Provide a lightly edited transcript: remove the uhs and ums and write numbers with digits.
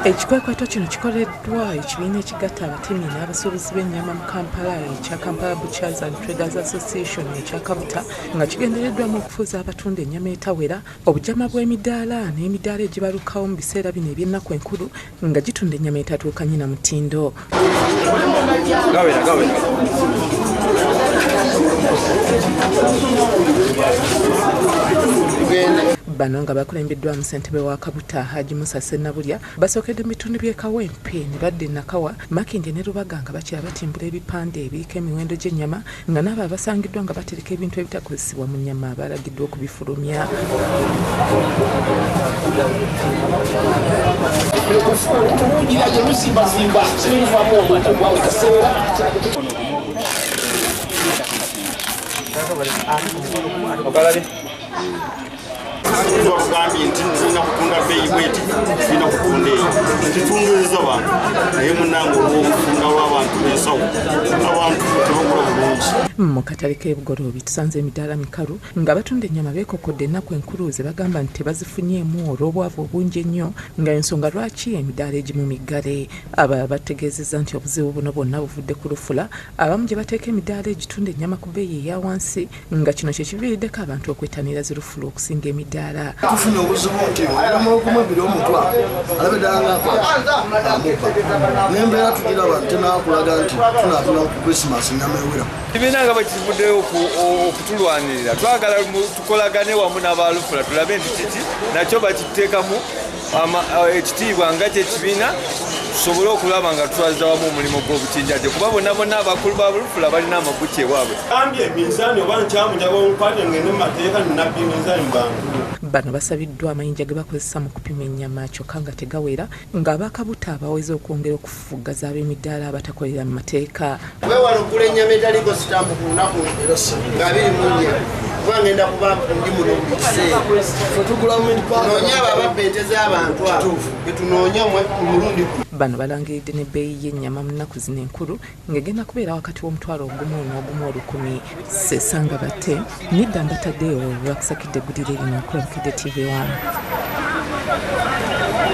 Ekikwekweto kino kikoleddwa ekibiina ekigatta abatemi n'abasuubuzi b'ennyama mu Kampala ekya Kampala Butchers and Traders Association ekya Kabuta nga kigendereddwamu okufuuza abatunda ennyama etawera, obujama bw'emidaala n'emidaala egibalukawo mu biseera bino eby'ennaku enkulu nga gitunda ennyama etatuukanye na mutindo. Gawera, gawera. Bano nga bakulembeddwamu ssentebe wa Kabuta Haji Musa Ssennabulya basookedde mu bitundu by'e Kawempe ne badda e Nakawa, Makindye ne Lubaga nga bakira batimbula ebipande ebiriko emiwendo gy'ennyama nga n'abo abasangiddwa nga batereka ebintu ebitakozesebwa mu nnyama balagiddwa okubifulumya. Tugambye nti tulina kutunda bbeeyi bweti, tulina kutunda eyo, titundiriza bantu, naye munange olw'obufunda lw'abantu b'ensawo abantu tebagula bulungi. Mu katale k'e Bugoloobi tusanze emidaala mikalu nga batunda ennyama beekokodde ennaku enkulu ze bagamba nti tebazifunyeemu olw'obwavu obungi ennyo nga ensonga lwaki emidaala egimu miggale. Abalala bategeezezza nti obuzibu buno bwonna buvudde ku lufula abamu gye bateeka emidaala egitunda ennyama ku bbeeyi eya wansi nga kino kye kiviiriddeko abantu okwettanira zirufula okusinga emidaala. Tufunye obuzibu nti omulogumu ebiri omutwalo alabe ddala ngaakola amubba n'embeera tugiraba nti tenakulaga nti tunaatula ku Christmas ennyama ewera. Ekibiina nga bwe kivuddeyo okutulwanirira, twagala tukolagane wamu n'abalufula tulabe nti kiki nakyo bakiteekamu ekitiibwa nga kyekibiina, tusobole okulaba nga tutwaliza wamu omulimu gw'obukinjajje, kuba bonna bonna abakulu ba bulufula balina amabuki ewaabwe. Gambye minzaani oba nkyamu, njagala olukwate ngende mu mateeka nabbi minzaani mu bantu. Bano basabiddwa amayinja ge bakozesa mu kupima ennyama kyokka nga tegawera, ng'abakabuta abaweze okwongera okufufuggaza ab'emidaala abatakolera mu mateeka. Weewale okugula ennyama etaliiko sitampu ku lunaku nga 24, kuba ngenda kuba ndi muno buli kiseera. Tunoonye abo ababba ente z'abantu abo betunoonya ku mulundi guno. Bano balangiridde n'ebbeeyi y'ennyama mu nnaku zino enkulu ng'egenda kubeera wakati w'omutwalo ogumu n'ogumu olukumi. Sesanga Batte Nidda Mbataddeyo lwakusakidde eggulire lino okulabikidde TV1.